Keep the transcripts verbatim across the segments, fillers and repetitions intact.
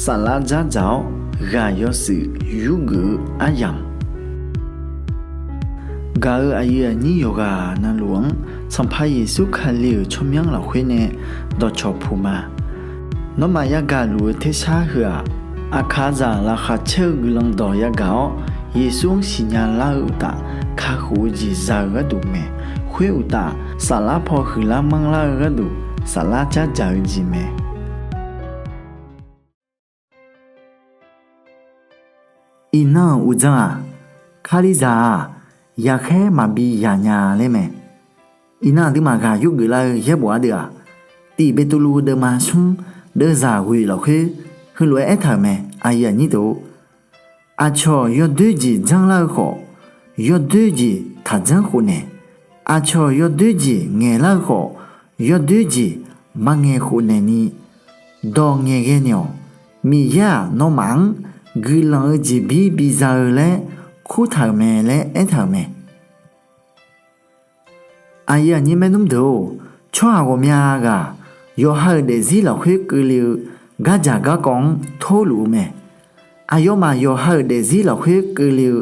Saflar dzardzaq-awr ghaq yawshuif yurgeuf-eu aryamq, gaq-euq aqyuif aqnyir yawqghaq navluf-anr Sanqpaq Yeqsur Kali-euq tsawrmyanr lafkhoer nae dawqcawq puq ma. Nawmaf yagaq luf-eu tersar heu-aq, aqkaqzaq laqkhaq caer-eu guiqlanq dawq yagaq-awr, Yeqsur-anr siqnya lar-eu uqtaf, kakhof-eu jeq za-eu gharduq mae. Khoer uqtaf, saflar paw huiqlar manrlar-eu gharduq, saflar dzardzaq-eu jeq mae. Iqnan-euq uqdzan-aq, Kalizaq-aq, yaqkhaer maqbi yaq nya laer mae. Iqnan aqduimaf ghaq yurgeuf lar-eu yaerbof ardeuv-aq, Tiq Beqtuvluv deuvma smr deuvzaq ghoeq lafkhoer heulof-aer aertaq-euq mae, aqyuif aqnyir deuq-or, aqcawq yawdoer jeq janrlar-eu khawf, yawdoer jeq taqjanr khofnaeq. Aqcawq yawdoer jeq ngaeqlar-eu khawf, yawdoer jeq maqngaeq khofnaeq ni, dawq ngaeqghae naeq-awq. Miqyaer-aq, nawmaf-anr guiqlanq-eu jeqbir biza-eu laer kurtaq-euq mae laer aertaq-euq mae. Aqyuif aqnyir maernmr deuq-or, tsawrhaq ghawqmya ghaq yawqha-euq daefzir lafkhoer keuvle-eu gardzaq garkawv-anr torluf-eu mae. Aqyawfmaf yawqha-euq daefzir lafkhoer keuvle-eu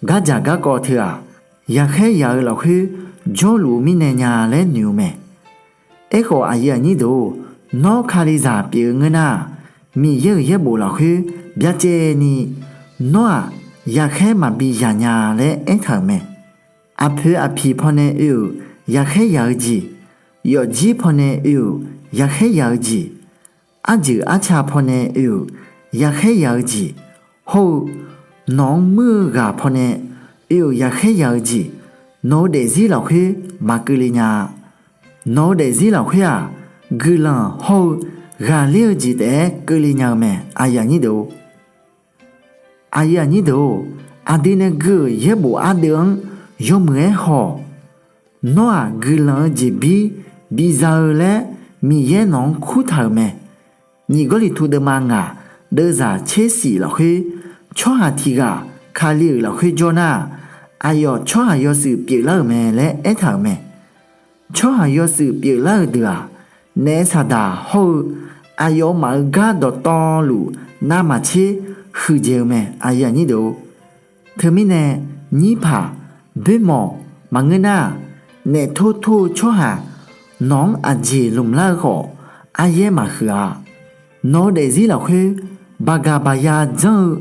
gardzaq garkawv teu-aq, yaqkhaer yaq-eu lafkhoer jawrluf-eu mirnae nya laer noeq-eu mae. Aerkhawf aqyuif aqnyir deuq-or, nawr Kalizaq pyeuf-eu ngeur nar-aq, Miqyaer-euq yaerbof lafkhoer byacaevni, nawr-aq, yaqkhaer maqbi yaq nya laer aertaq-euq mae. Aqpoeq aqpiq pawnae oe-euq yaqkhaer yaq-eu jeq, yawfjir pawnae oe-euq yaqkhaer yaq-eu jeq, arjeuq arca pawnae oe-euq yaqkhaer yaq-eu jeq, hawr-eu nawq-anr muir-eu ghaq pawnae oe-euq yaqkhaer yaq-eu jeq, nawq-eu daefzir lafkhoer maqkeuvle nya-a. Nawq-eu daefzir lafkhoer-aq, guiqlanq hawr-eu ghaqler-eu jeq taef-aer keuvle nya-eu mae, aqyuif aqnyir deuq-or. Aqyuif aqnyir deuq-or, aqdui nae gui-euq yaerbof ardeuv-anr yawmuiq-aer haw-awq. Nawr-aq guiqlanq-eu jeqbir biza-eu laer Miqyaer nawq-anr kurtaq-euq mae. Nyiq Gawrliqtu deuvma ngaq deuvzaq tser shif lafkhoer, tsawrhaq tiq ghaq Kali-euq lafkhoer jawr nar-aq, aqyawf tsawrhaq yawshuif pyeuflar-euq mae laer aertaq-euq mae. Tsawrhaq yawshuif pyeuflar-euq deuq-aq, naef saqdaq hawr-eu aqyawfmaf-eu gar dawqtawvluf navmaqtser huiqdzaeq-eu mae, aqyuif aqnyir deuq-or. Teumirnae nyirpaq boermawf maqngeur nar-aq, naef tor tor-eu tsawrhaq nawq-anr aqjeq lmqlar-eu khawf, aryaer maqhuiq-a. Nawq-eu daefzir lafkhoer baqgaq baqya janr-eu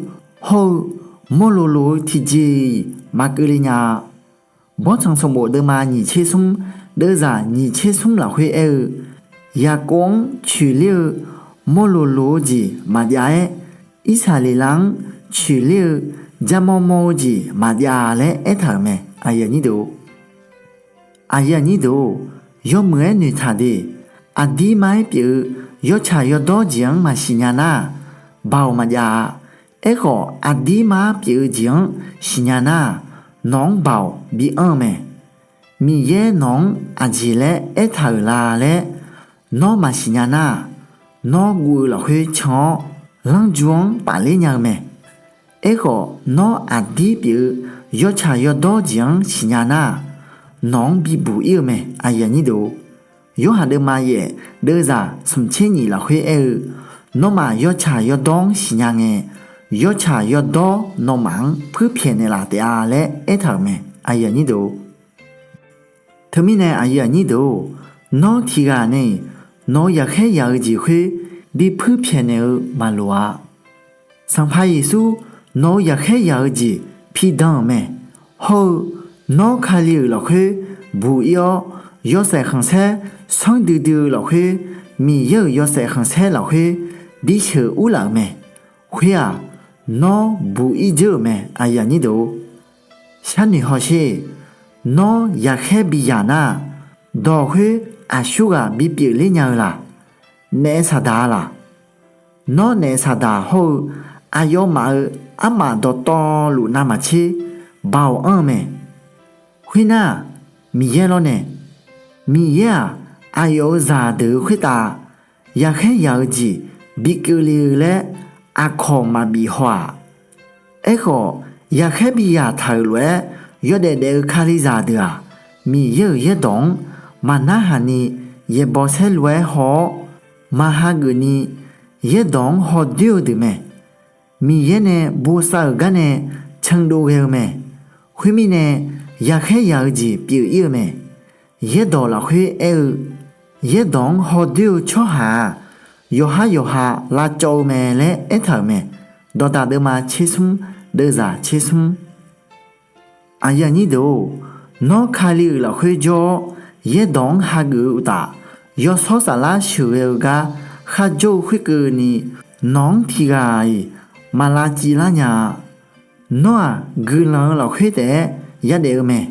hawr-eu mawrloq loq-eu tiqjeq-iq maqkeuvle nya-a. Bawrtsanq sanqbof deuvma nyiq tser smr deuvzaq nyiq tser smr lafkhoer aer-eu, Yaqkov-anr coeqler-eu mawrloq loq-eu jeq maqjav-aer, Irsaqleqlav-anr coeqler-eu ja mawrmawr-eu jeq maqjav laer aertaq-euq mae. Aqyuif aqnyir deuq-or, yawmuiq-aer noeqtaq de. Aqdirmar-aer pyeuf-eu yawtsaq yawdawr jeq-anr maqsiq nya nar-aq, baoq maqjav-a. Aerkhawf, aqdirmar pyeuf-eu jeq-anr siqnya nar-aq, nawq-anr baoq bianr-eu mae. Miqyaer nawq-anr aqjeq laer aertaq-euq la laer nawr maqsiq nya nar-aq, nawr guv-eu lafkhoer can-awr, lanrju-anr pafler nya-eu mae. Aerkhawf, nawr aqdir pyeuf-eu yawtsaq yawdawr jeq-anr siqnya nar-aq, nawq-anr bibuq ir-eu mae. Yorhaq deuvma yaef deuvzaq smq tser nyiq lafkhoer aer-eu, Nawmaf yawtsaq yawdawr-anr siqnya ngae, yawtsaq yawdawr nawmaf-anr puirpyaeq naeqlaf taef-a laer aertaq-euq mae. Teumirnae aqyuif aqnyir deuq-or, nawr tiqghaq nae-iq nawq-eu yaqkhaer yaq-eu jeq khoer bi puirpyaeq naeq-eu maqloq-a. Sanqpaq Yeqsur nawq-eu yaqkhaer yaq-eu jeq pidan-euq mae. Hawr-eu nawr Kali-euq lafkhoer buq ir-awr, yawshaef khanqsaer sanrdui dui-eu lafkhoer, Miqyaer-euq yawshaef khanqsaer lafkhoer bisheuq urlaf-euq mae. Khoer-aq, nawr buq ir dzeur-euq mae. Sharnoeq hawsher. Nawr yaqkhaer bi yaq nar-aq, dawq khoer aqsurghaq bipyeuf ler nya-eu la? Naef saqdaq-a laq? Nawr naef saqdaq hawr-eu aqyawfmaf-euq armaf dawqtawvluf navmaqtser baoq anr-eu mae. Khoernar-aq, Miqyaer lawrnae, Miqyaer-aq, aqyawf-euq zaqdeuq-eu khoertav yaqkhaer yaq-eu jeq bi keuvle-eu laer aqkawq maqbif haw-aq. Aerkhawf, yaqkhaer bi yaq taq-euq lof-aer yawdaef daef-eu Kalizaq deuq-aq, Miqyaer-euq yaerdawq-anr maqnarhaq ni yaeqbawq saerlu-aer haw-awr, maqhageuf ni yaerdawq-anr hawdoer-eu deuq mae. Miqyaer nae bosav-euq gar nae candov ghae-eu mae. Khoermirnae, yaqkhaer yaq-eu jeq pyeuf-ir-eu mae. Yaerdawq lafkhoer aer-eu, yaerdawq-anr hawdoer-eu tsawrhaq-aq, yawqhar yawqha lavcawv-eu mae laer aertaq-euq mae. Dawqdaq deuvma tsersmr, deuvzaq tsersmr. Aqyuif aqnyir deuq-or, nawr Kali-euq lafkhoer jawr-awr, yaerdawq-anr hageuf-eu uqtaf, yawshawr saflar sheuqghae-eu gar kharjawr-eu khoerkeuvni, nawq-anr tiqghaq-iq maq lavcivlar nya-a. Nawr-aq, guiqlanq-eu lafkhoer taef-aer yadaef-eu mae.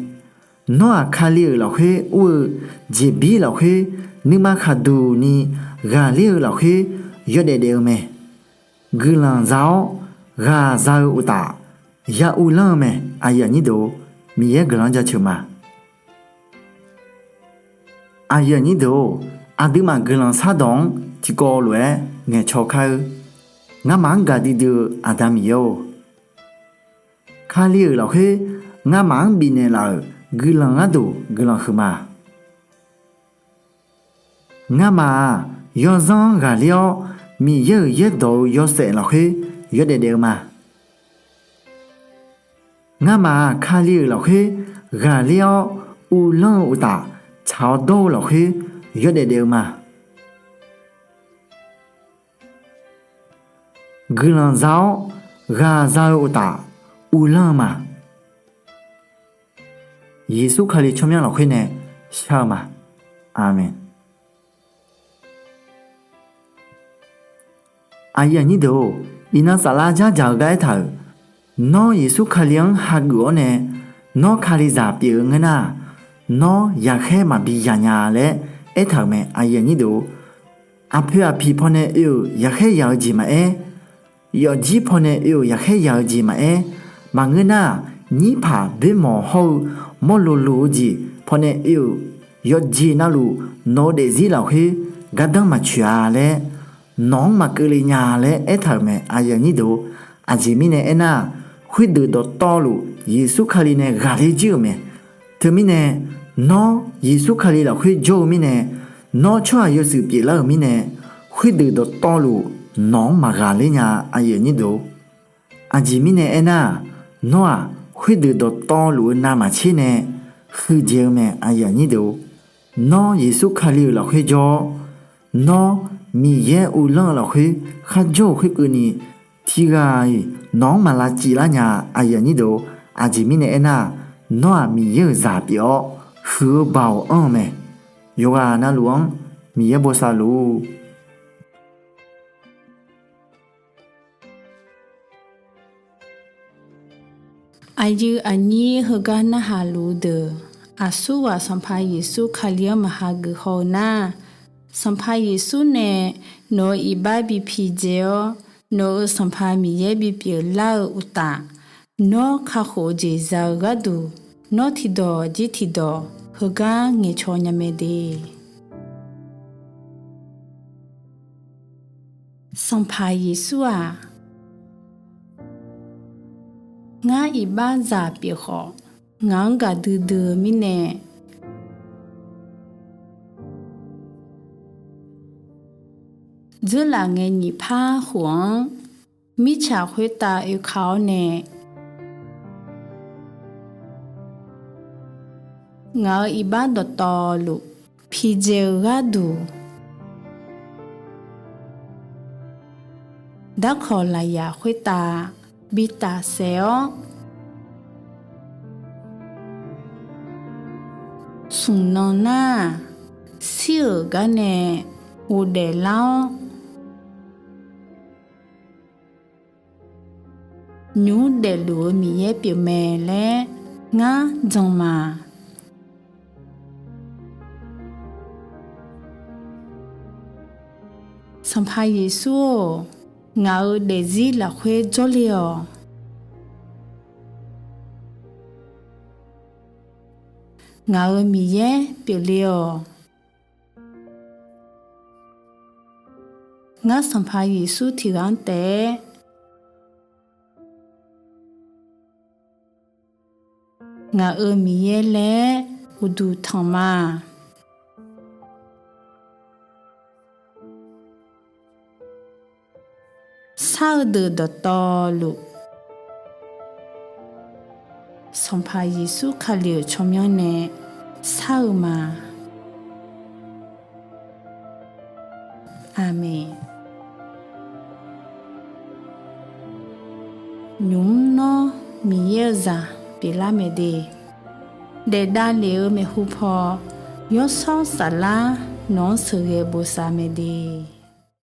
Nawr-aq, Kali-euq lafkhoer ur-eu jeqbir lafkhoer nuima khaqduq ni ghaqler-eu lafkhoer yawdaef daef-eu mae. Guiqlanq za-awr ghaq za-eu uqtaf, ya uvlanr-eu mae. Aqyuif aqnyir deuq-or, Miqyaer guiqlanq-anr jaceuq ma. Aqyuif aqnyir deuq-or, aqduimaf guiqlanq shardawq-anr tiqkawv lof-aer ngaeqcaw kar-eur. Ngamaf-anr gaqdui dui-eu Aqda Miqyaer-or, Kali-euq lafkhoer ngamaf-anr bifnaeq laf-euq guiqlanq gharduq guiqlanq huiqma. Ngamaf-aq, yawzanr-anr ghaqler-awr, Miqyaer-euq yaerdawq-eu yawshaef lafkhoer yawdaef daef-eu ma. Ngamaf-aq, Kali-euq lafkhoer ghaqler-awr, uvlanr-eu uqtaf, tsaq-awr dawr-eu lafkhoer yawdaef daef-eu ma. Guiqlanq za-awr ghaq za-eu uqtaf, uvlanr-eu ma. Yeqsur Kali tsawrmyanr lafkhoer nae shar-eu ma. Aqmeq. Aqyuif aqnyir deuq-or, iqnan saflar jardzaq-eu gar aertaq-euq, nawr Yeqsur Kali-anr hageuf-awr nae, nawr Kalizaq pyeuf-eu ngeur nar-aq, nawr yaqkhaer maqbi yaq nya laer aertaq-euq mae. Aqyuif aqnyir deuq-or, aqpoeq aqpiq pawnae oe-euq yaqkhaer yaq-eu jeq maqaer, yawfjir pawnae oe-euq yaqkhaer yaq-eu jeq maqaer, maqngeur nar-aq, nyirpaq boermawq hawr-eu mawrloq loq-eu jeq pawnae oe-euq yawqjeq navluf nawq-eu daefzir lafkhoer gardanr maqtsoeq-a laer, nawq-anr maqkeuvle nya laer aertaq-euq mae. Aqyuif aqnyir deuq-or, aqjeq mirnae aernar-aq, khoerdeuq dawqtawvluf Yeqsur Kali nae ghaqler jir-euq mae. Teumirnae, nawr Yeqsur Kali lafkhoer jawr-eu mirnae, nawr tsawrhaq yawshuif pyeuflar-euq mirnae, khoerdeuq dawqtawvluf nawq-anr maqghaqler nya-a. Aqjeq mirnae aernar-aq, nawr-aq, khoerdeuq dawqtawvluf-eu navmaqtser nae huiqdzaeq-eu mae. Nawr Yeqsur Kali-euq lafkhoer jawr-awr, nawr Miqyaer uvlanr-eu lafkhoer kharjawr-euq khoerkeuvni, tiqghaq-iq nawq-anr maq lavcivlar nya-a. Aqjeq mirnae aernar-aq, nawr-aq Miqyaer-euq zaq pyeuf-awr, huiq-eu baoq anr-eu mae. Yawqghaq navluf-anr Miqyaer bosav luf-ur. Aqyuif aqnyir heugar narhaq luf-eu deuq, aqsurghaq Sanqpaq Yeqsur Kali-anr maqha geuf haw-eu nar, Sanqpaq Yeqsur nae nawq-euq iqbax bi pidzae-awr, nawq-euq Sanqpaq Miqyaer bipyeuf lar-eu uqtaf, nawr kakhof-eu jeq za-eu gharduq, nawr tiqdawq jir tiqdawq heugar ngaeqcaw nya mae de. Sanqpaq Yeqsur-aq, ngar iqbaxzaq pyeuf khawf, ngaq-anr gaqdui dui-eu mirnae, dzeurlaf ngae nyiq par khof-anr mirtsaq khoertav oeka-awr nae, ngaq-euq iqbax dawqtawvluf pidzae-eu gharduq, darkawq lafyaq khoertav bi tafsaef-awr, smq nan nar-aq, shir-euq gar nae ghofdaef lar-awr, nymr daefluf-eu Miqyaer pyeufmae laer ngar jan ma. Sanqpaq Yeqsur-or, ngaq-euq daefzir lafkhoer jawrle-awq. Ngaq-euq Miqyaer pyeufle-awq. Ngar Sanqpaq Yeqsur tiqghaq-anr taef-aer ngaq-euq Miqyaer laer uqduq tanq ma. Shar-eu deuq dawqtawvluf, Sanqpaq Yeqsur Kali-euq tsawrmyanr nae shar-eu ma. Aqmeq. Nymq mr nawr Miqyaer-eu zaq pyeuflar mae de, daef davlef-eu maeqhu paw Yawshawr Saflar nawq-anr sheuqghae bosav mae de.